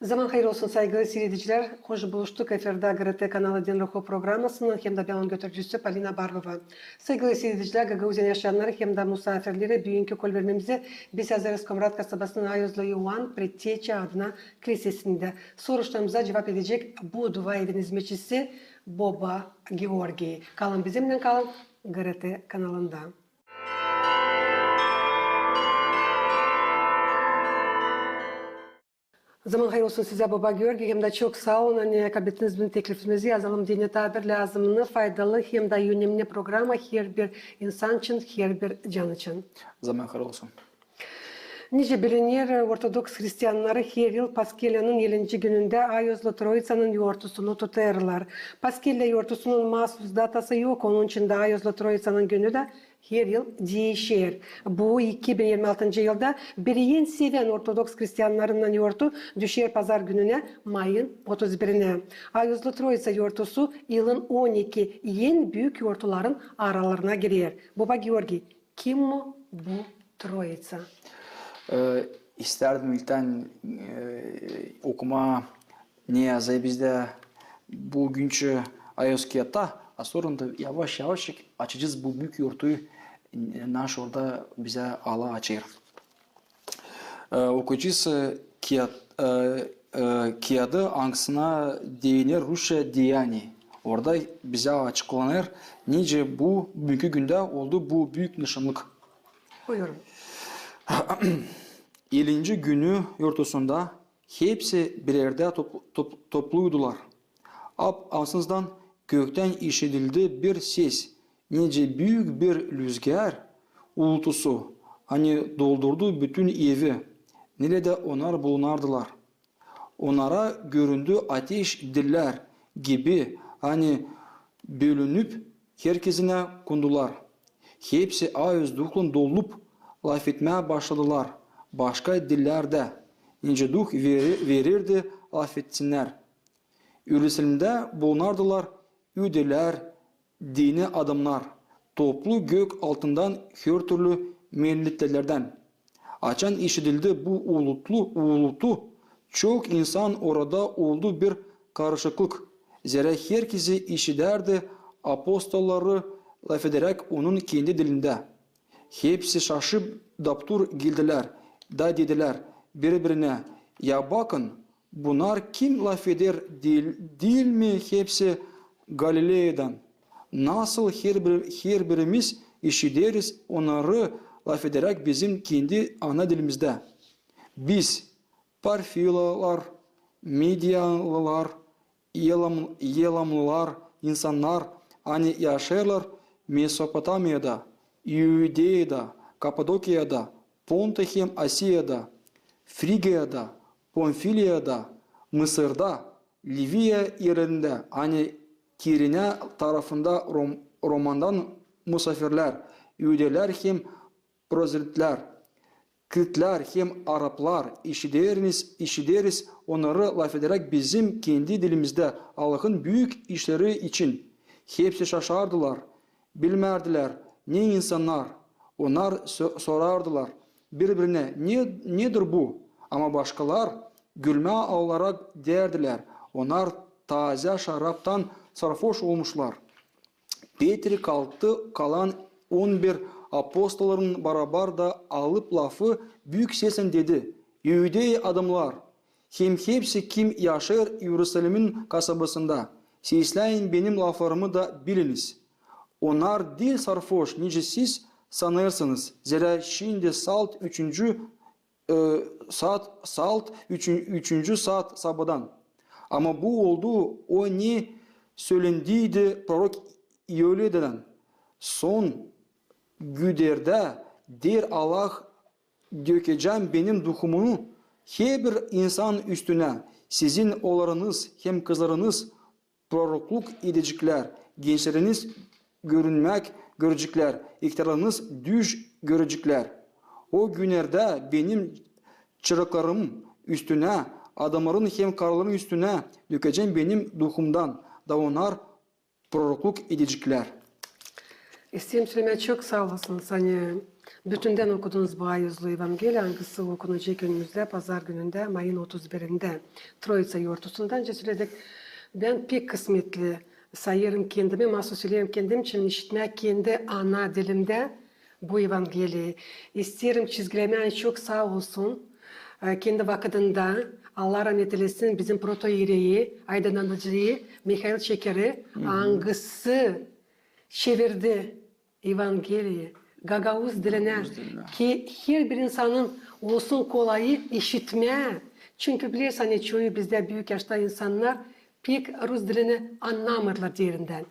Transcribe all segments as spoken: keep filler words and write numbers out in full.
Zaman hayır olsun, saygılı siiredicilär. Hoş buluştuk. Efirdä GRT kanalı Din ruhu programasınnan hem dä bän onun götürücüsü Polina Barbova. Saygılı siiredicilär, Gagauziyanın yaşayannarı hem dä musaafirleri, büünkü kolbermemizi biz hazırlêêrız Komrat kasabasının Ayozlu İoan Predteçä adına klisesindä. Soruşlarımıza cuvap edecek bu dua evin izmetçisi Boba Georgiy. Kalın bizimnän, kalın GRT kanalında. Zaman hayır olsun sizä, Boba Georgiy, hem dä çok saa olun, ani kablettiniz bizim teklifimizi. Yazalım deyni, taa bir lääzımnı, faydalı hem dä önemli programa herbir insan için, herbir can için. Zaman hayır olsun. Nicä biliner, ortodoks hristiyannarı her yıl Paskelyanın elinci günündä Ayozlu Troitsanın yortusunu tutêrlar. Paskelya yortusunun maasuz datası yok, onun için dä Ayozlu Troitsanın günü dä her yıl diişer. Bu iki bin irmi altıncı yılda biri en sevän ortodoks hristiyannarınnan yortu düşer pazar gününä, mayın otuz birinä. Ayozlu Troitsa yortusu yılın on iki en büük yortuların aralarına girer. Boba Georgiy, kim o bu Troitsa? E, istärdim ilktän, e, okumaa, ne yazêr bizdä büünkü Ayoz kiyatta, a sora da yavaş-yavaş açacez bu büük yortuyu, e, naşı orada bizä Allah açêr. E, okuyacez, e, kiyat, e, e, kiyadı, angısına deyner rusça деяния. Orada bizä açıklanêr, nicä bu büünkü gündä oldu bu büük nışanlık. Buyurun. Elinci günü yortusunda hepsi bir erdä top-, top-, topluydular. Ap-, ansızdan göktän işidildi bir ses, nicä büük bir lüzgär ulutusu, ani doldurdu bütün evi, neredä onnar bulunardılar. Onnara göründü ateş dillär gibi, ani bölünüp, herkezinä kondular. Hepsi ayoz duhlan dolup, lafetmää başladılar başka dillerdä, nicä Duh veri-, verirdi lafetsinnär. İerusalimdä bulunardılar iudeylär, dini adamnar, toplu gök altından, hertürlü milletlerdän. Açan işidildi bu ulutlu, ulutu, çok insan orada oldu bir karışıklık. Zerä herkezi işidärdi apostolları lafederäk onun kendi dilindä. Hepsi şaşıp daptur geldilär da dedilär biri-birinä: "Ya bakın, bunnar kim lafeder, diil, diil mi hepsi Galileyadan? Nasıl herbir-, herbirimiz işideriz onnarı lafederäk bizim kendi ana dilimizdä? Biz, Parfiyalılar, Midiyanlılar, Elam-, Elamlılar, insannar, ani yaşêêrlar Mesopotamiyada, İudeyada, Kapadokiyada, Ponta hem Asiyada, Frigiyada, Pamfiliyada, Mısırda, Liviya erlerindä, ani Kirinä tarafında Rom-, Romadan musaafirlär, iudeylär hem prozelitler, kritlär hem araplar, işideriz, işideriz onnarı lafederäk bizim kendi dilimizdä Allahın büük işleri için." Hepsi şaşardılar, bilmärdilär, ne insannar. Onnar so-, sorardılar biri-birinä: "Ne, nedir bu?" Ama başkalar gülmää alarak deerdilär: "Onnar taazä şaraptan sarfoş olmuşlar." Petri kalktı, kalan on bir apostolların barabar da alıp lafı, büük sesän dedi: "İudey adamnar, hem hepsi, kim yaşêêr İerusalimin kasabasında, sesläyin benim laflarımı da biliniz. Onnar diil sarfoş, nicä siz sanêrsınız, zerä şindi saat üçüncü e, saat, saat, üçün-, üçüncü saat sabadan. Ama bu oldu, o ne sölendiydi prorok İoeldän: Son günderdä, deer Allah, dökecäm benim Duhumu herbir insan üstünä, sizin oollarınız hem kızlarınız prorokluk edeceklär, gençleriniz görünmäk göreceklär, ihtärlarınız düş göreceklär. O günnerdä benim çıraklarım üstünä, adamnarın hem karıların üstünä dökecäm benim Duhumdan, da onnar prorokluk edeceklär." İsteerim sölemää, çok saa olasınız, ani Bütündän okudunuz bu ayuzlu Evangeliya, angısı okunacek önümüzdä pazar günündä, mayın otuz birindä. Troitsa yortusundan söledik. Bän pek kısmetli sayêrım kendimi, maasuz söleerim kendim için, işitmää kendi ana dilimdä bu Evangeliyayı. İsteerim çizgilemää, çok saa olsun, e, kendi vakıdında, Allah rahmet eylesin, bizim protoiereyi, aydınlanıcıyı Mihail Çekeri, angısı çevirdi Evangeliyayı gagauz dilinä, ki herbir insanın olsun kolayı işitmää. Çünkü bilersin, ani çoyu bizdä büük yaşta insannar pek rus dilini annamêêrlar derindän.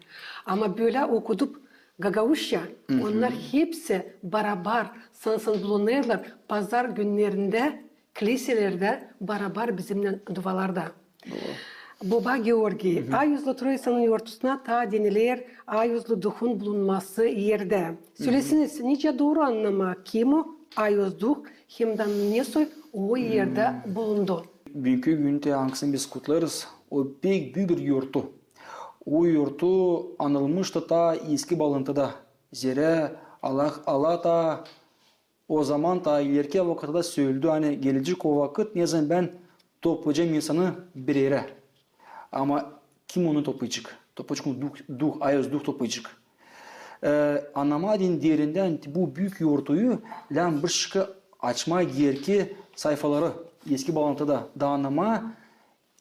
Ama bölä okudup gagauzça, onnar hepsi barabar sansın bulunêrlar pazar günnerindä kliselerdä barabar bizimnän dualarda. Boba Georgiy, ayuzlu Troitsanın yortusuna taa deniler ayuzlu Duhun bulunması erdä. Sölesiniz, nicä dooru annamaa, kim o ayuz Duh, hem dä nesoy o erdä bulundu? Büünkü gündä, angısını biz kutlêêrız, o pek büük bir yortu. O yortu anılmıştı taa Eski Baalantıda. Zerä Allah, Allah taa o zaman taa ilerki vakıtta söledi, ani gelecek o vakıt, nezaman bän toplayacam insanı bir erä. Ama kim onu toplayacek? Toplayacek onu Duh, Duh, ayuz Duh toplayacek. E, annamaa deyni derindän bu büük yortuyu lääzım bir şekilä açmaa gerekli sayfaları Eski Baalantıda, da annamaa,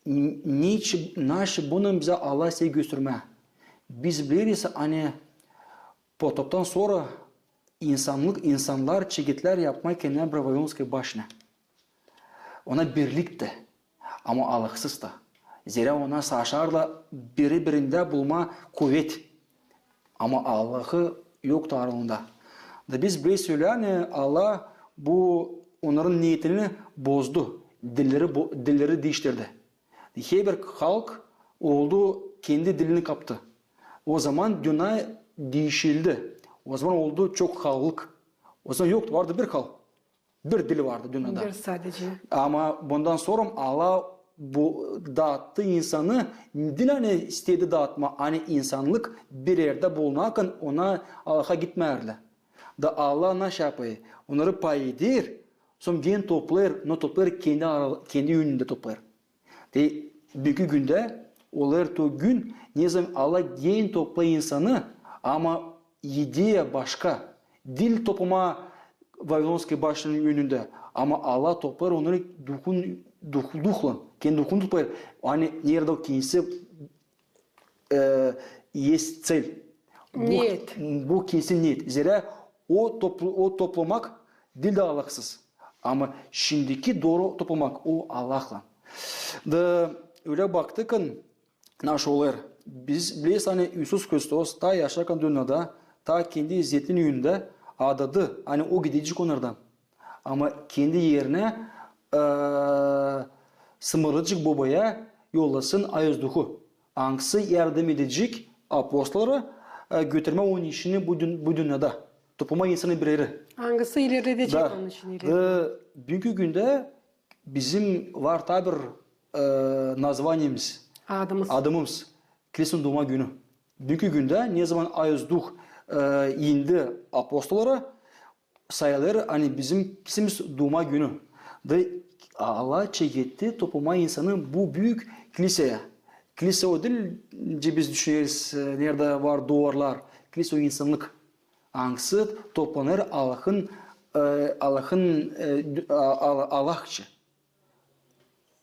n-, neçin, naşey bunu bizä Allah isteer göstermää. Biz bileriz, ani potoptan sora insannık, insannar çeketlär yapmaa kendinä bir Vavilonskaya başnä. Ona birliktä, ama Allahsız da. Zerä ona savaşêrlar biri-birindä bulmaa kuvet. Ama Allahı yoktu aralarında. Da biz bileriz, ani Allah bu onnarın neetini bozdu, dilleri bo-, dilleri diiştirdi. Herbir halk oldu, kendi dilini kaptı. O zaman dünnä diişildi. O zaman oldu çok halklık. O zaman yoktu, vardı bir halk. Bir dil vardı dünnedä. Bir sadece. Ama bundan sora Allah bu daattı insanı, diil ani istedi daatmaa, ani insannık bir erdä bulunarkan ona Allaha gitmärdi. Da Allah naşey yapêr, onnarı pay eder, sora genä toplêêr, no toplêêr kendi ara-, kendi önündä toplêêr. Te büünkü gündä olêr to gün, nezaman Allah genä toplêêr insanı, ama ideya başka. Diil toplamaa Vavilonskaya başnanın önündä, ama Allah toplêêr onnarı Duhun, Duh, Duhlan, kendi Duhunu toplêêr. Ani neredä o kendisi, e, есть цель. Bu, neet. Bu kendisi neet. Zerä o topl-, o toplamak diil dä Allahsız. Ama şindiki dooru toplamak o Allahlan. Da ölä baktıkkan, naşey olêr. Biz bileriz, ani İisus Hristos taa yaşarkan dünnedä, taa kendi İzzetinin önündä adadı, ani o gidecek onnardan. Ama kendi erinä, e, sımıracek Bobaya yollasın ayuz Duhu, angısı yardım edecek apostolları, e, götürmää onun işini bu dün-, bu dünnedä. Toplamaa insanı bir erä. Angısı ilerledecek onun işini ileri. Da, e, büünkü gündä bizim var taa bir, e, nazvaniemiz. Adımız. Adımız. Kilisenin duuma günü. Büünkü gündä, nezaman ayuz Duh, e, indi apostollara, sayılêr, ani bizim kilisemiz duuma günü. Da Allah çeketti toplamaa insanı bu büük kiliseyä. Kilise o diil, nicä biz düşüneriz, e, neredä var duvarlar. Kilise o insannık. Angısı toplanêr Allahın, e, Allahın, e, dü-, a-, a-, Allahça.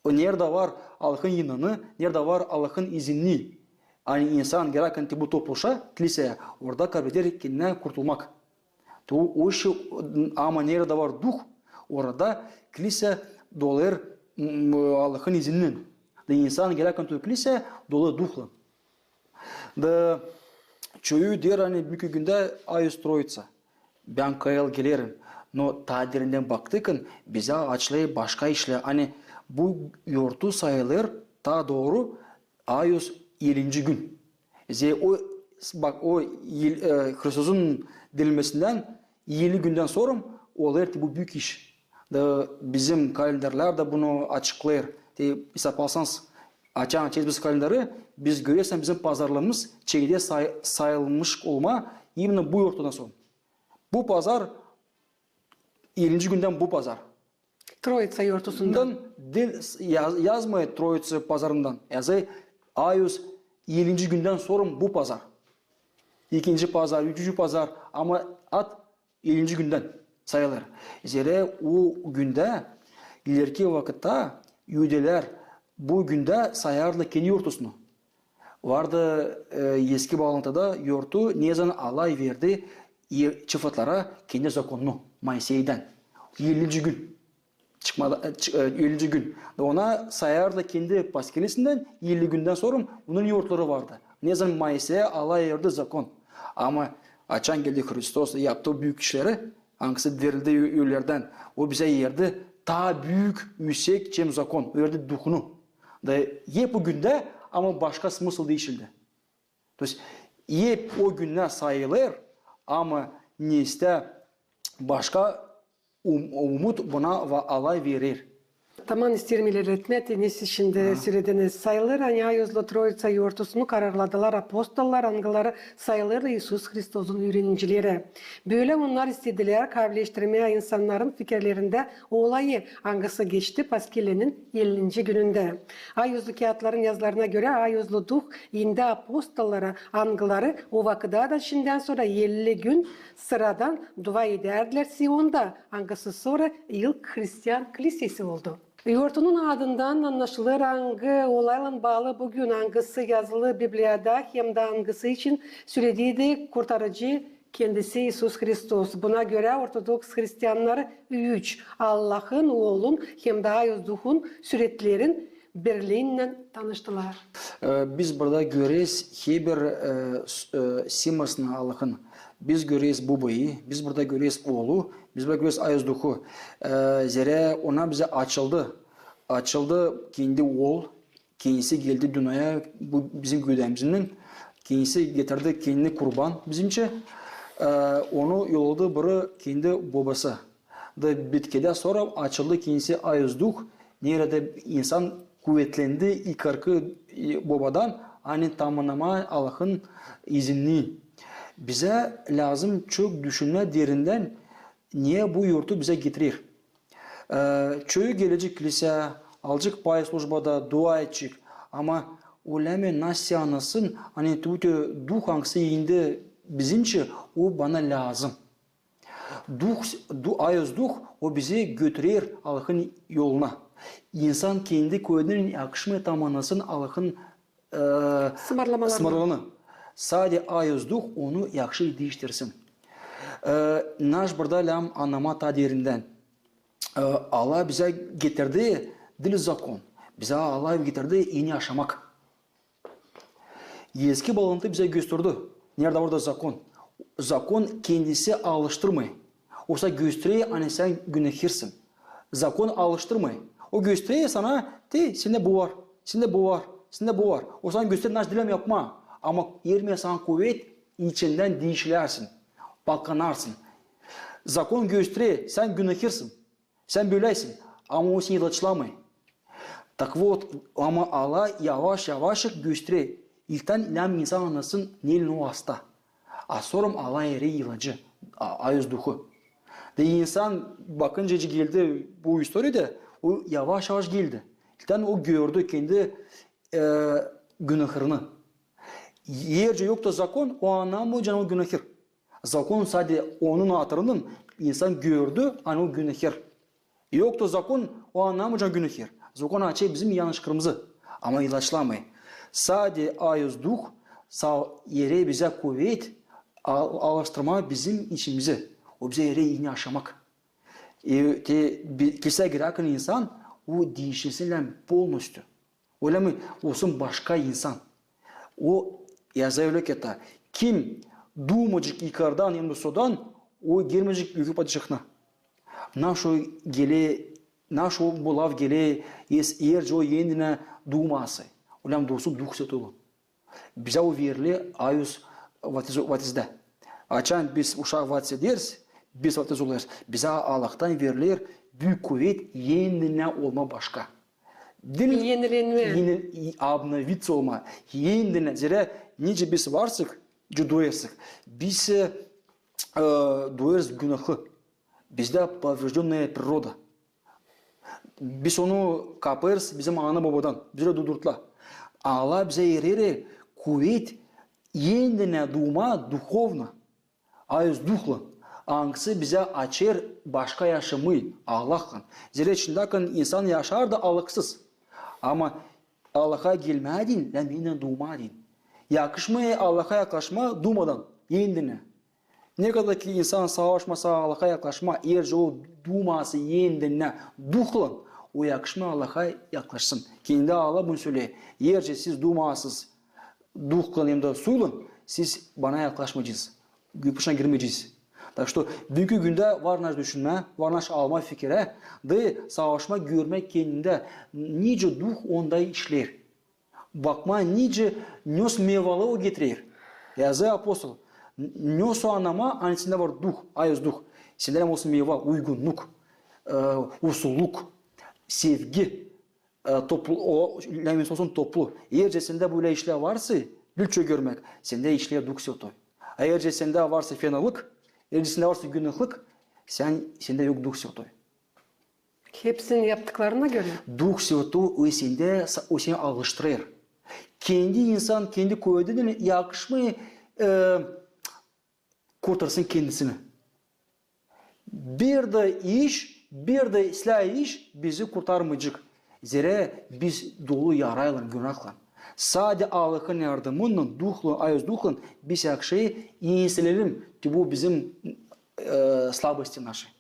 O neredä var Allahın inanı, neredä var Allahın izini. Ani insan geräkän te bu topluşa, kiliseyä, orada kabul eder kendinä kurtulmak. Te o, o işi, ama neredä var Duh, orada kilise dolêr, m, Allahın izininnän. Da insan geräkän te kiliseyä, dolêr Duhlan. Da çoyu deer, ani büünkü gündä ayuz Troitsa. Bän kayıl gelerim. No taa derindän baktıkkan, bizä açılêr başka işlär. Ani bu yortu sayılêr, taa dooru, ayuz elinci gün. Zerä o, bak, o el, e, Hristosun dirilmesindän elli gündän sora olêr te bu büük iş. Da bizim kalendarlar da bunu açıklêêr. Te, esaplasayız, açan açêrız biz kalendarı, biz göreriz, ani bizim pazarlarımız çekeder say-, sayılmış olmaa imenä bu yortudan sora. Bu pazar Elinci gündän bu pazar. Троица yortusundan. Bundan diil yaz-, yazmêêr Троица pazarından. Yazêr ayüz elinci gündän sora bu pazar. İkinci pazar, üçüncü pazar, ama ad elinci gündän sayılêr. Zerä o gündä, ilerki vakıtta iudeyler bu gündä sayardılar kendi yortusunu. Vardı, e, eski baalantıda yortu, nezaman Allah verdi e, çıfıtlara kendi zakonunu, Moiseydän. Elinci gün. Çıkmada, e, çı-, e, elinci gün. Da ona sayardılar kendi paskelesindän, elli gündän sora bunun yortuları vardı. Nezaman Moiseyä Allah verdi zakon. Ama açan geldi Hristos, yaptı o büük işleri, angısı dirildi ö-, ölülerdän, o bizä verdi taa büük, üüsek, çem zakon, verdi Duhunu. Da hep o gündä, ama başka smısıl diişildi. То есть hep o günnär sayılêr, ama nesä başka um-, umut buna va-, Allah verer. Taman isteerim ilerletmää, te ne siz şindi sölediniz. Sayılêr, ani ayüzlü Троица yortusunu kararladılar apostollar, angıları sayılêr İisus Hristosun üürenicileri. Bölä onnar istedilär kaavileştirmää insannarın fikirlerindä o olayı, angısı geçti paskelenin elinci günündä. Ayüzlü kiyatların yazılarına görä, ayüzlü Duh indi apostollara, angıları o vakıda da şindän sora elli gün sıradan dua edärdilär Sionda, angısı sora ilk hristian klisesi oldu. Yortunun adından annaşılêr, angı olaylan baalı büün, angısı yazılı Bibliyada hem dä angısı için sölediydi Kurtarıcı kendisi İisus Hristos. Buna görä ortodoks hristiannar üç, Allahın, Oolun hem dä Ayız Duhun süretlerin birliinnän tanıştılar. E, biz burada göreriz herbir, e, s-, e, simasını Allahın. Biz göreriz Bobayı, biz burada göreriz Oolu, biz burada göreriz Ayız Duhu. E, zerä ona bizä açıldı. Açıldı kendi Ool, kendisi geldi dünneyä, bu bizim gördüümüzünnän. Kendisi getirdi kendini kurban bizimçin. E, onu yolladı biri kendi Bobası. Da bitkedä sora açıldı kendisi Ayız Duh, neredä insan kuvetlendi ikarkı, e, Bobadan, ani tamannama Allahın izinini. Bizä lääzım çok düşünmää derindän, ne bu yortu bizä getirer. E, çoyu gelecek kliseyä, alacek pay službada, dua edecek. Ama ölä mi nasıl annasın, ani Tuvutü Duh, angısı indi bizimçin, o bana lääzım. Duh, du-, Ayız Duh, o bizi götürer Allahın yoluna. İnsan kendi kuvetinnän yakışmêêr tamannasın Allahın, e, sımarlamalını. Sade Ayız Duh onu yakşı diiştirsin. E, naş burada lääzım annamaa taa derindän. E, Allah bizä getirdi diil zakon. Bizä Allah getirdi eni yaşamak. Eski Baalantı bizä gösterdi, neredä orada zakon. Zakon kendisi alıştırmêêr. O sä gösterer, ani sän günähirsin. Zakon alıştırmêêr. O gösterer sana, te, sendä bu var, sendä bu var, sendä bu var. O sana gösterer, naş diil lääzım yapmaa. Ama ermeer sana kuvet, içindän diişilersin, pakanarsın. Zakon gösterer, sän günähirsin. Sän böleysin, ama o seni ilaçlamêêr. Так вот, ama Allah yavaş-yavaş gösterer. İlktän lääzım insan annasın, neylän o hasta. A sora Allah verer ilacı, a, Ayız Duhu. Da insan bakınca geldi bu istoriyada, o yavaş-yavaş geldi. İlktän o gördü kendi, e, günähırını. Eer yoktu zakon, o annamayacek, ani o günähir. Zakon sade onun hatırından insan gördü, ani o günähir. Yoktu zakon, o annamayacek, ani o günähir. Zakon açêr bizim yanışkırımızı, ama ilaçlamêêr. Sade Ayız Duh sa-, verer bizä kuvet, al-, alıştırmaa bizim içimizi. O bizä verer eni yaşamak. E, te, bi-, kliseyä girärkän insan, o diişilsin lääzım polnostyu. Ölä mi? Olsun başka insan. O, yazılı kitapta, kim duumayacek ikardan hem dä sudan, o girmeyecek gökü padişahına. Naşo geler, naşo bu laf geler, es-, eer o endinä duumasın. Ölä mi? Duusun Duh Svetolu. Bizä o veriler ayuz vatiz-, vatizdä. Açan biz uşaa vatiz ederiz, biz vatiz olêrız. Bizä Allahtan veriler büük kuvet endinä olmaa başka. Diil enilenmää. Eni-, обновиться olmaa. Endinä, zerä nicä biz varsak, nicä duêrsık. Biz, e, e, duêrız günahı. Bizdä повреждённая природа. Biz onu kapêrız bizim ana-bobadan, bizä duudurtla. Allah bizä erer kuvet endinä duumaa духовно, ayoz duhlan, angısı bizä açêr başka yaşamayı Allahlan. Zerä şindiyäkän insan yaşardı Allahsız. Ama Allaha gelmää deyni, lääzım endinä duumaa deyni. Yakışmêêr Allaha yaklaşmaa duumadan, endinä. Ne kadar ki insan savaşmasa Allaha yaklaşmaa, eer o duumasın endinä duhlan, o yakışmêêr Allaha yaklaşsın. Kendi Allah bunu söleer: eer siz duumasız duhlan hem dä suylan, siz bana yaklaşmaycez, gök başına girmeycez. Так что büünkü gündä var naşey düşünmää, var naşey almaa fikirä, da savaşmaa, görmää kendindä, nicä duh onda işleer. Bakmaa, nicä, ne mevalar o getirer. Yazêr apostol: ne annamaa, ani sendä var duh, ayoz duh, sendä lääzım olsun meva: uygunnuk, e, usuluk, sevgi, e, toplu, o, lääzım olsun toplu. Eer sendä bölä işlär varsa, lütfü görmäk, sendä işleer Duh Svetoi. A eer sendä varsa fenalık, eer sendä varsa günahlık, sän, sendä yok Duh Svetoi. Hepsinin yaptıklarına görä. Duh Svetoi o sendä, o seni alıştırêr. Kendi insan, kendi kuvedindän yakışmêêr, e, kurtarsın kendisini. Bir dä iş, bir dä islää iş bizi kurtarmayacek. Zerä biz dolu yaraylan, günahlan. Sade Allahın yardımınnan, duhlan, ayoz duhlan biz yakışêr enseleyelim te bu bizim, e, slabosti naşey.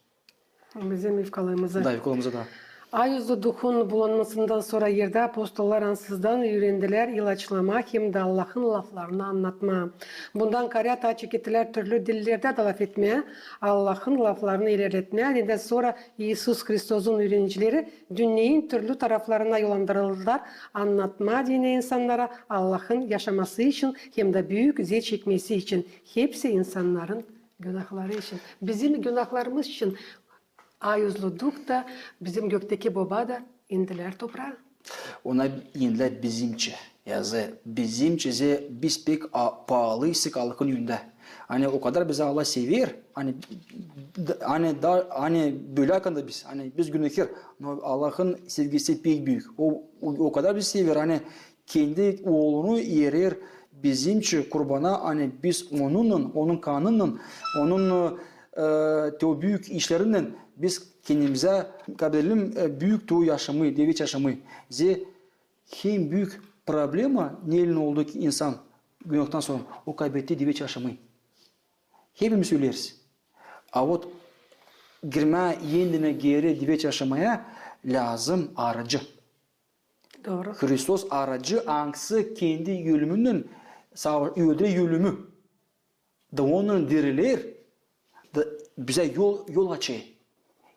Bizim yufkalarımızı. Da, yufkalarımızı da. Ayozlu Duhun bulanmasından sora erdä apostollar ansızdan üürendilär ilaçlamaa hem dä Allahın laflarını annatmaa. Bundan kaarä taa çekettilär türlü dillerdä dä lafetmää, Allahın laflarını ilerletmää. Hem dä sora İisus Hristosun üürenicileri dünneyin türlü taraflarına yollandırıldılar annatmaa deyni insannara Allahın yaşaması için hem dä büük zee çekmesi için, hepsi insannarın günahları için. Bizim günahlarımız için Ayozlu Duh da, bizim gökteki Boba da endilär topraa. Ona endilär bizimçä. Yazı bizimçä, zerä biz pek a-, paalıysak Allahın önündä. Ani o kadar bizä Allah sever, ani, d-, ani da, ani bölä hakkında biz, ani biz günahkar, no Allahın sevgisi pek büük. O, o, o kadar bizä sever, ani kendi oolunu erer bizimçä kurbana, ani biz onunnan, onun kanınnan, onun, e, te o büük işlerinnän biz kendimizä kabledelim, e, büük te o yaşamayı, deveç yaşamayı. Zerä hem büük problema, neylän oldu ki insan günahtan sora, o kaybedä deveç yaşamayı. Hepimiz öleriz. A vot girmää endinä geeri deveç yaşamaya lääzım aracı. Dooru. Hristos aracı, angısı kendi ölümünnän saa-, öldürer ölümü. Da onunnan diriler, da bizä yol, yol açêr.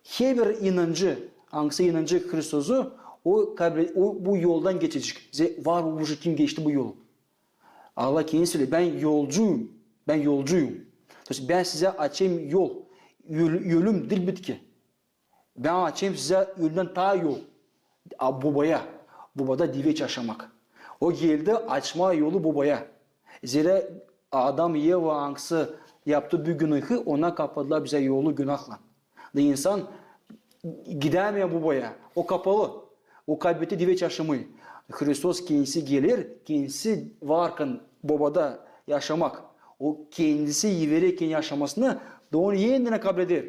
Herbir inancı, angısı inancı Hristosu, o kabul-, o bu yoldan geçecek. Zerä var уже kim geçti bu yolu. Allah kendisi söleer: bän yolcuyum, bän yolcuyum. То есть bän sizä açêrım yol. Öl-, ölüm diil bitki. Bän açêrım sizä ölümdän taa yol. A, Bobaya. Bobada deveç yaşamak. O geldi açmaa yolu Bobaya. Zerä Adam, Eva, angısı yaptı bu günahı, ona kapadılar bizä yolu günahlan. Da insan gidämeer Bobaya. O kapalı. O kaybedä deveç yaşamayı. Hristos kendisi geler, kendisi varkan Bobada yaşamak. O kendisi iverer kendi yaşamasını, da onu endinä kableder.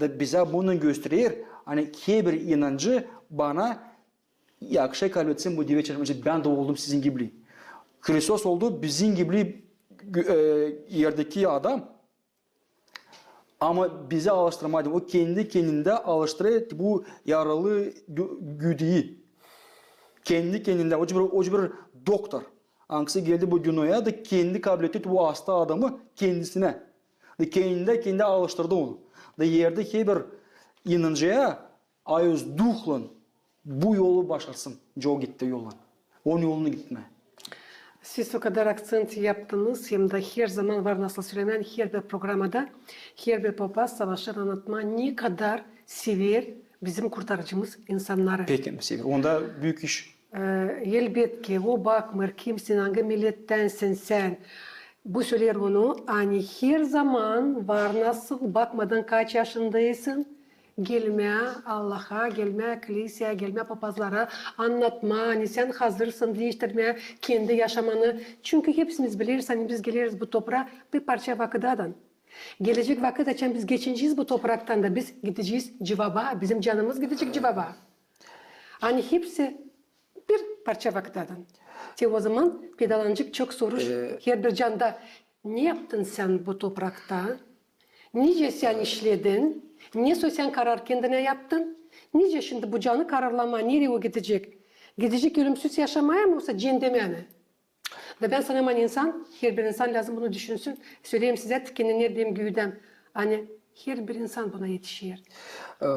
Da bizä bunu gösterer, ani herbir inancı bana yakışêr kabletsin bu deveç yaşamayı, bän dä oldum sizin gibi. Hristos oldu bizim gibi, e, erdeki Adam. Ama bizä alıştırmaa deyni, o kendi kendindä alıştırêr bu yaralı gü-, güdeyi. Kendi kendindä, o bir, o bir doktor. Angısı geldi bu dünneyä da kendi kabletti bu asta adamı kendisinä. Da kendindä kendä alıştırdı onu. Da erdä herbir inancıya ayoz duhlan bu yolu başarsın, o gitti yollan. Onun yolunu gitmää. Siz o kadar akţent yaptınız, hem dä her zaman var nasıl sölemää, herbir programada, herbir papaz savaşêr annatmaa, ne kadar sever bizim Kurtarıcımız insannarı. Pek sever. Onda büük iş. E, elbetki, o bakmêêr, kim sän, angı millettänsin sän. Bu söleer onu, ani her zaman var nasıl, bakmadan kaç yaşındaysın, gelmää Allaha, gelmää kliseyä, gelmää papazlara, annatmaa, ani sän hazırsın diiştirmää kendi yaşamanı. Çünkü hepsimiz bileriz, ani biz geleriz bu topraa bir parça vakıdadan. Gelecek vakıt, açan biz geçinecez bu topraktan da, biz gidecez cuvaba, bizim canımız gidecek cuvaba. Ani hepsi bir parça vakıdadan. Te o zaman peydalanacek çok soruş herbir canda. Ne yaptın sän bu toprakta? Nicä sän işledin? Nesoy sän karar kendinä yaptın? Nicä şindi bu canı kararlamaa, nereyi o gidecek? Gidecek ölümsüz yaşamaya mı, osa ceendemä mi? Da bän sanêrım, ani insan, herbir insan lääzım bunu düşünsün. Söleerim sizä, tikindän deyim, güüdän. Ani herbir insan buna etişer. E,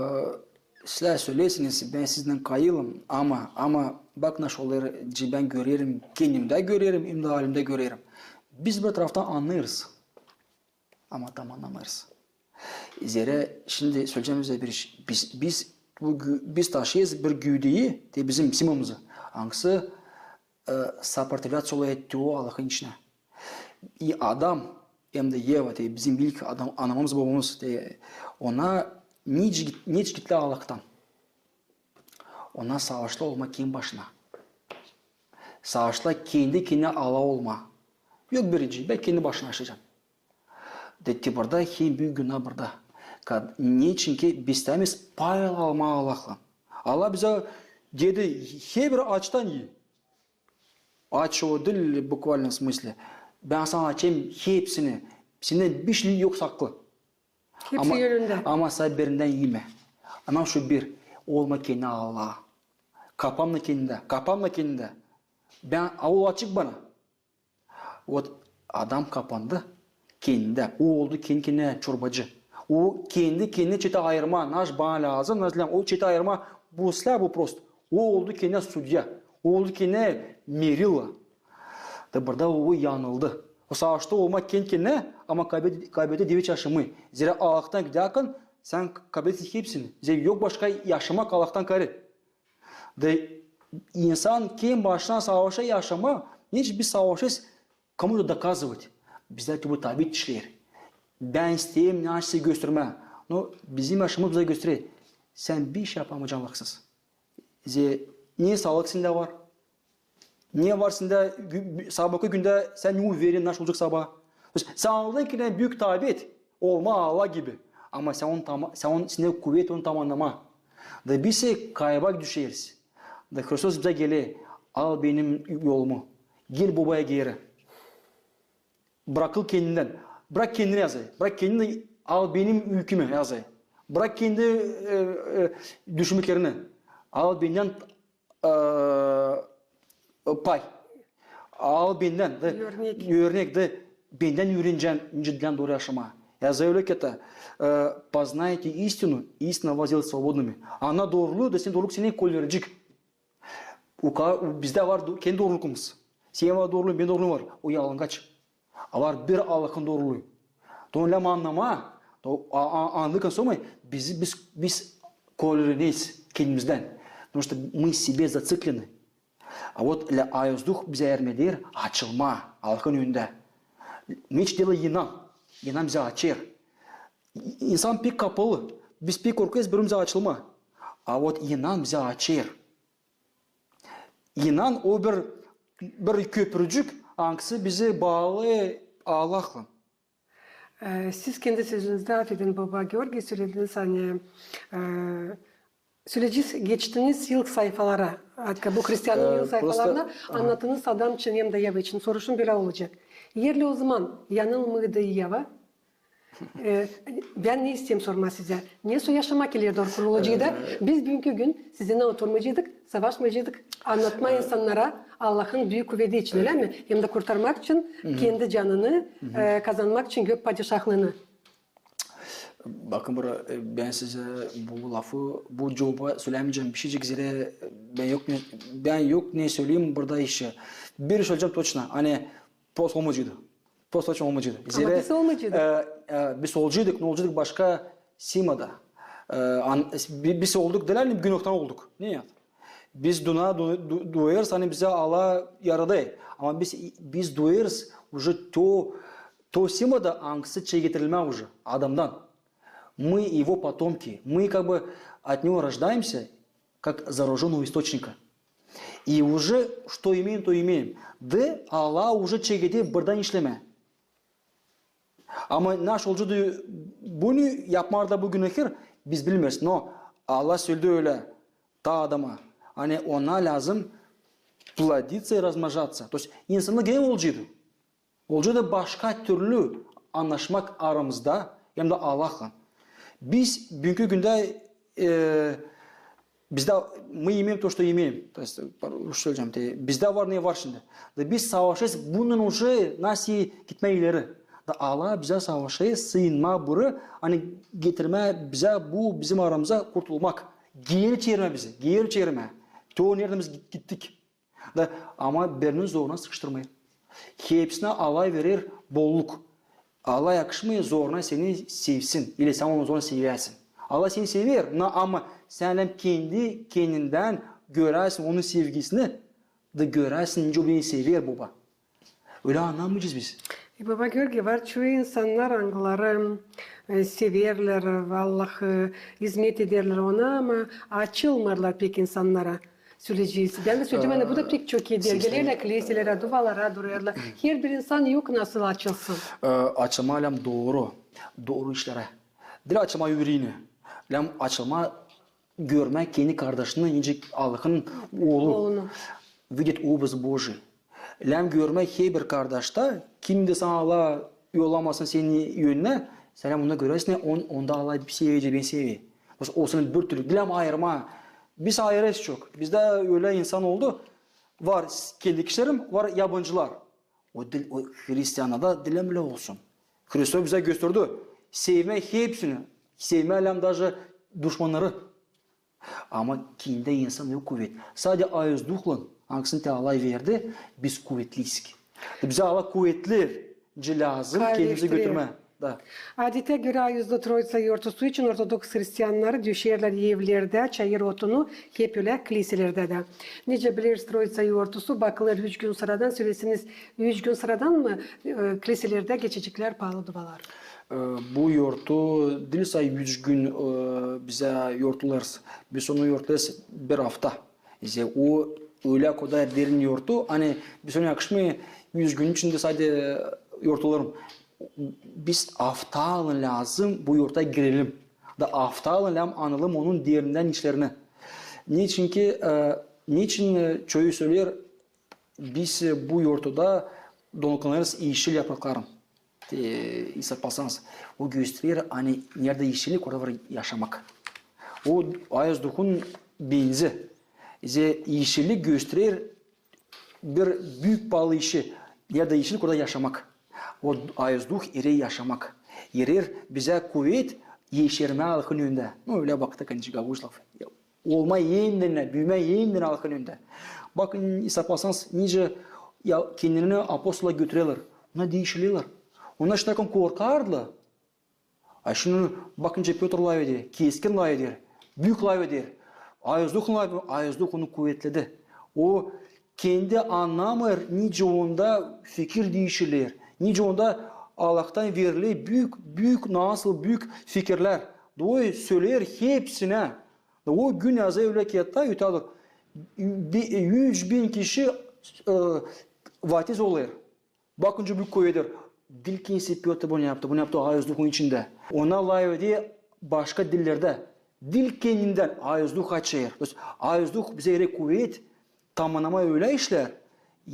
sizlär söleersiniz, bän sizinnän kayılım, ama, ama bak, naşey olêr, bän görerim, kendimdä görerim, hem dä alemdä görerim. Biz bir taraftan annêêrız, ama tam annamêêrız. Zerä şindi söleyecäm sizä bir iş. Biz, biz, bu gü-, biz taşıyêrız bir güüdeyi, te bizim simamızı, angısı e, сопротивляться olêr te o Allahın işinä. И Adam hem dä Eva, te bizim ilk Adam, anamız, bobamız, te ona ne iş git-, ne iş gitti Allahtan? Ona savaştı olmaa kendi başına. Savaştı kendi kendinä Allah olmaa. Yok birinci, bän kendi başıma yaşayacam. Da te burada hem büük günah burada. Kad, neçinki biz istämeeriz pay almaa Allahlan. Allah bizä dedi, herbir aaçtan i. Aaç o diil буквально смысле. Bän sana açêrım hepsini. Sendän bişey yok saklı. Hepsi önündä. Ama sän birindän imä. Ama şu bir, olma kendinä Allah. Kapanma kendindä, kapanma kendindä. Bän, aul açık bana. Вот Adam kapandı kendindä. O oldu kendi kendinä çorbacı. O kendi kendinä çetä ayırmaa, naş bana lääzım, naş lääzım. O çetä ayırmaa bu слабый просто. O oldu kendinä судья. O oldu kendinä мерило. Da burada o yanıldı. O savaştı olmaa kendi kendinä, ama kaybetti, kaybetti deveç yaşamı. Zerä Allahtan gidärkän sän kaybedersin hepsini. Zerä yok başka yaşamak Allahtan kaarı. Da insan kendi başına savaşêr yaşamaa, neçin biz savaşêrız кому-то доказывать. Bizdä bu tabiat işleer. Bän isteerim neşä göstermää. No bizim yaşamamız bizä gösterer. Sän bişey yapamayacan Allahsız. Zerä ne saalık sendä var, ne var sendä gü-, sabakı gündä, sän ne uveren, naş olacek sabaa. То есть sän aldın ki ne büük tabiat, olmaa Allah gibi. Ama sän onu tama-, sän onu, sendä kuvet onu tamannamaa. Da biz kayba düşeriz. Da Hristos bizä geler, al benim yolumu. Gel Bobaya geeri. Brakıl kendindän. Brak kendini yazı. Brak kendini, al benim üükümü yazı. Brak kendi, e, e, düşünmeklerini. Al bendän, e, pay. Al bendän da örnek, örnek da bendän üürenecän, nicä dooru yaşamaa. Yazı ölä ki, e, познайте истину, и истина вас сделает свободными. Anna dooruluu da sän dooruluk seni kölä verecek. O ka-, bizdä var do-, kendi doorulumuz. Senin var dooruluun, benim dooruluum var. O yalangaç. A var bir Allahın dooruluu. Da onu lääzım annamaa, da a-, a-, annadıktan sora biz, biz, biz kölä üüreneriz kendimizdän. Потому что мы себе зациклены. A вот lä-, Ayaz Duh bizä yardım eder açılmaa Allahın önündä. Neçin deyni inan. İnan bizä açêr. İ-, insan pek kapalı. Biz pek korkêrız bir-birimizä açılmaa. A вот inan bizä açêr. İnan o bir, bir köprücük, angısı bizi baalêêr Allahlan. E, siz kendi sözünüzdä, afedin, baba Georgiy, sölediniz, ani, e, sölediniz, geçtiniz ilk sayfalara, hatta bu hristianın ilk sayfalarına, annattınız Adam için hem dä Eva için. Soruşum bölä olacek. Eer o zaman yanılmêêrdı Eva, E, bän ne isteerim sormaa sizä. Nesoy yaşamak ileri dooru kurulaceydı? Biz büünkü gün sizinnän oturmayaceydık, savaşmayaceydık annatmaa insannara Allahın büük kuvedi için, ölä mi? Hem dä kurtarmak için kendi canını, e, kazanmak için gök padişahlıını. Bakın, bura, e, bän sizä bu lafı, bu cuvabı sölämeyecäm, bişeycik, zerä bän yok ne, bän yok ne söleyim burada işi. Bir iş söleyecäm точно, ani prost olmayaceydı. Prost olmayaceydı. Ama biz olmayaceydık. E, e, biz olaceydık, no olaceydık başka simada. E, an-, bi-, biz olduk diil, ani günahtan olduk. Ne ya? Biz duna du- du- duyêrız, ani bizi Allah yaradı. Ama biz biz duyêrız uje to to sima da, angısı çeketirilmää uje adamdan. Мы его потомки, мы как бы от него рождаемся, как заражённого источника. И уже что имеем, то имеем. Da Allah uje çekeder buradan işlemää. Ama naşey olacek bunu yapmalar da bu günahkar, biz bilmeeriz. Но Allah söledi ölä ta adama, ani ona lääzım плодиться и размножаться. То есть insannık genä olaceydı. Olaceydı başka türlü annaşmak aramızda hem dä Allahlan. Biz büünkü gündä e, bizdä мы имеем то, что имеем. То есть, rusça söleyecäm, te, bizdä var ne var şindi. Da biz savaşêrız bundan uje nasıl gitmää ileri. Da Allah bizä savaşêr, sıyınmaa burayı, ani getirmää bizä bu bizim aramıza kurtulmak. Geeri çevirmää bizi, geeri çevirmää. To neredän biz git- gittik. Da, ama birinin zoruna sıkıştırmêêr. Hepsinä Allah verer bolluk. Allah yakışmêêr zoruna seni sevsin, ili sän onu zoruna seväsin. Allah seni sever, na, ama sän lääzım kendi kendindän göräsin onun sevgisini, da göräsin, nicä o beni sever, boba. Ölä annamayacez biz. E, boba Georgiy, var çoyu insannar, angıları e, severlär Allahı, e, izmet ederlär ona, ama açılmêêrlar pek insannara. Söleyecez. Bän dä söleyecäm, ani bu da pek çok eder. Gelerlär kliselerä, duvalara durêrlar. Herbir insan yok nasıl açılsın. E, açılmaa lääzım dooru, dooru işlerä. Diil açılmaa üüreginä. Lääzım açılmaa görmää kendi kardaşını, nicä Allahın oolu. Oolunu. Видеть образ Божий. Lääzım görmää herbir kardaşta, kim dä sän Allah yollamasın senin önünä, sän lääzım onu görersin, on, onda Allah sever, beni sever. Olsun bir türlü, diil lääzım ayırmaa. Biz ayırêrız çok. Bizdä ölä insan oldu. Var s- kendi kişilerim, var yabancılar. O diil, o hristianlarda diil lääzım ölä olsun. Hristos bizä gösterdi. Sevmää hepsini. Sevmää lääzım даже duşmannarı. Ama kendi insanda yok kuvet. Sade ayız duhlan, angısını te Allah verdi, biz kuvetliysik. Bizä Allah kuvetli, nicä lääzım kendimizi götürmää. Da. Adetä görä, ayızlı Troitsa yortusu için ortodoks hristiannarı döşeerlär evlerdä çayır otunu, hep ölä kliselerdä dä. Nicä bileriz, Troitsa yortusu bakılêr üç gün sıradan, söleseniz, üç gün sıradan mı e, kliselerdä geçeceklär paalı duvalar? E, bu yortu diil say üç gün e, bizä yortulêrız. Biz onu yortulêrız bir afta. İştä o ölä kadar derin yortu, ani biz onu yakışmêêr üç günün içindä sade yortulalım. Biz aftalan lääzım bu yorta girelim. Da aftalan lääzım analım onun derindän işlerini. Neçinki, e, neçin e, çoyu söleer, biz e, bu yortuda donuklanêrız eşil yaprakların. E, isä pasanız, o gösterer, ani neredä eşillik, orada var yaşamak. O ayız duhun benzi. İştä eşillik gösterer bir büük paalı işi, neredä eşillik, orada yaşamak. O ayız duh erer yaşamak. Erer bizä kuvet eşermää Allahın önündä. Ну, ölä baktık, ani gagauz lafı. Olmaa endinnä, büümäyä endinnä Allahın önündä. Bakın, isä pasanız, nicä kendini apostollar götürerlär. Onnar diişilerlär. Onnar şindän korkardılar. A şindi bakın, nicä Pötr lafeder, keskin lafeder, büük lafeder. Ayız duh lafeder, ayız duh onu kuvetledi. O kendi annamêêr, nicä onda fikir diişiler, nicä onda Allahtan veriler büük, büük, nasıl büük fikirlär. Da o söleer hepsinä. Da o gün yazêr ölä kiyatlarda, ötää dur. Bi- üç bin kişi e, vaftiz olêr. Bakın, nicä büük kuvet. Diil kimsey Pötr bunu yaptı, bunu yaptı ayız duhun içindä. Ona lafeder başka dillerdä. Diil kendindän, ayız duh açêr. То есть ayız duh bizä erer kuvet, tamannama ölä işlär.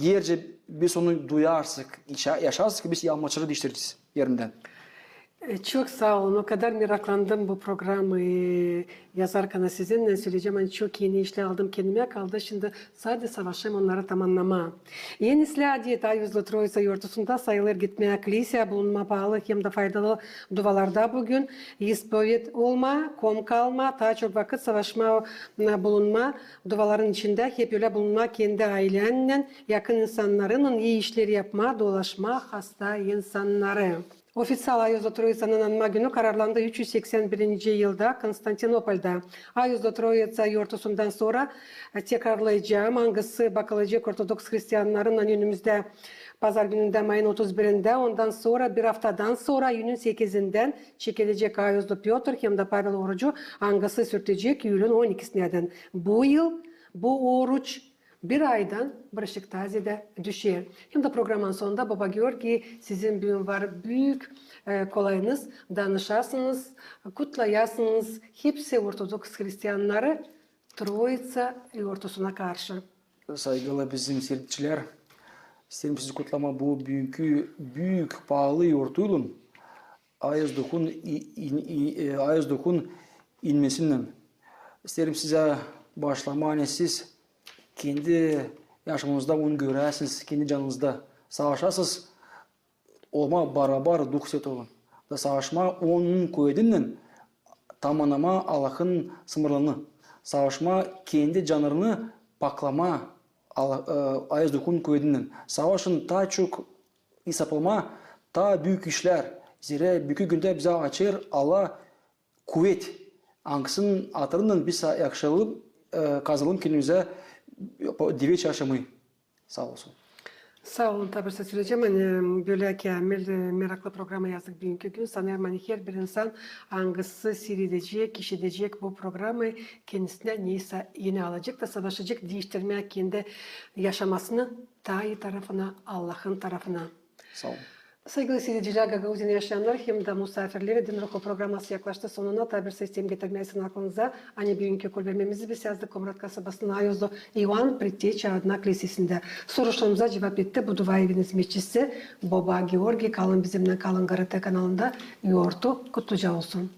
Eer biz onu duyarsak, yaşarsak, biz almaçları diiştirecez erindän. E, çok saa olun. O kadar meraklandım bu programayı yazarkana sizinnän. Söleyecäm, ani çok eni işlär aldım kendimä, kaldı şindi sade savaşêrım onnarı tamannamaa. En islää adet ayızlı Troitsa yortusunda sayılêr gitmää kliseya, bulunmaa paalı hem dä faydalı duvalarda bu gün, ispoved olmaa, komka almaa, taa çok vakıt savaşmaa, bulunmaa duvaların içindä, hep ölä bulunmaa kendi ayleennän, yakın insannarınnan, ii işleri yapmaa, dolaşmaa hasta insannarı. Ofiţial Ayozdä Troiţanın anma günü kararlandı üç üz seksän birinci yılda Konstantinopolda. Ayozdä Troiţa yortusundan sora, e, tekrarlayacam, angısı bakılacek ortodoks hristiannarın, ani önümüzdä pazar günündä, mayın otuz birindä, ondan sora bir aftadan sora, iyünün sekizindän çekilecek Ayozdä Pötr hem dä Pavel orucu, angısı sürtecek iyülün on ikisinädän. Bu yıl bu oruç bir aydan bir aşık tazedä düşer. Hem dä programanın sonunda Boba Georgii, sizin büün var büük, e, kolayınız, danışasınız, kutlayasınız hepsi ortodoks hristiannarı Troiţa yortusuna karşı. Saygılı bizim siiredicilär, isteerim sizi kutlamaa bu büünkü büük paalı yortuylan, Ayoz Duhun i-, in-, i-, e, Ayoz Duhun inmesinnän. İsteerim sizä başlamaa, ani siz kendi yaşamazda onu göräsiniz, kendi canınızda savaşasız, olmaa barabar Duh Svetooylan. Da savaşmaa onun kuvedinnän tamamnamaa Allahın sınırlarını. Savaşmaa kendi canlarını paklamaa Ala-, e, Ayoz Duhun kuvedinnän. Savaşın taa çok isaplamaa taa büük işlär. Zerä büünkü gündä bizä açêr Allah kuvet, angısının atırından biz sa-, yakışalım, e, kazanalım kendimizä, e, diveç yaşamayı. Saa olsun. Saa olun, taa bir söz söleyecäm, ani bölä käämil, e, meraklı programa yazdık büünkü gün. Sanêrım, ani herbir insan, angısı siiredecek, işidecek bu programayı, kendisinä neysä eni alacek da savaşacek diiştirmää kendi yaşamasını taa ii tarafına, Allahın tarafına. Saa olun. Saygılı siiredicilär, Gagauziyanın yaşayannarı hem dä musaafirleri, Din Ruhu programası yaklaştı sonuna. Taa bir söz isteerim getirmää sizin aklınıza, ani büünkü kulbemimizi biz yazdık Komrat kasabasının Ayozlu İvan Predteçi adına klisesindä. Soruşlarımıza cuvap etti Buduvaevin izmetçisi Boba Georgii. Kalın bizimnän, kalın GRT kanalında. Yortu kutluca olsun.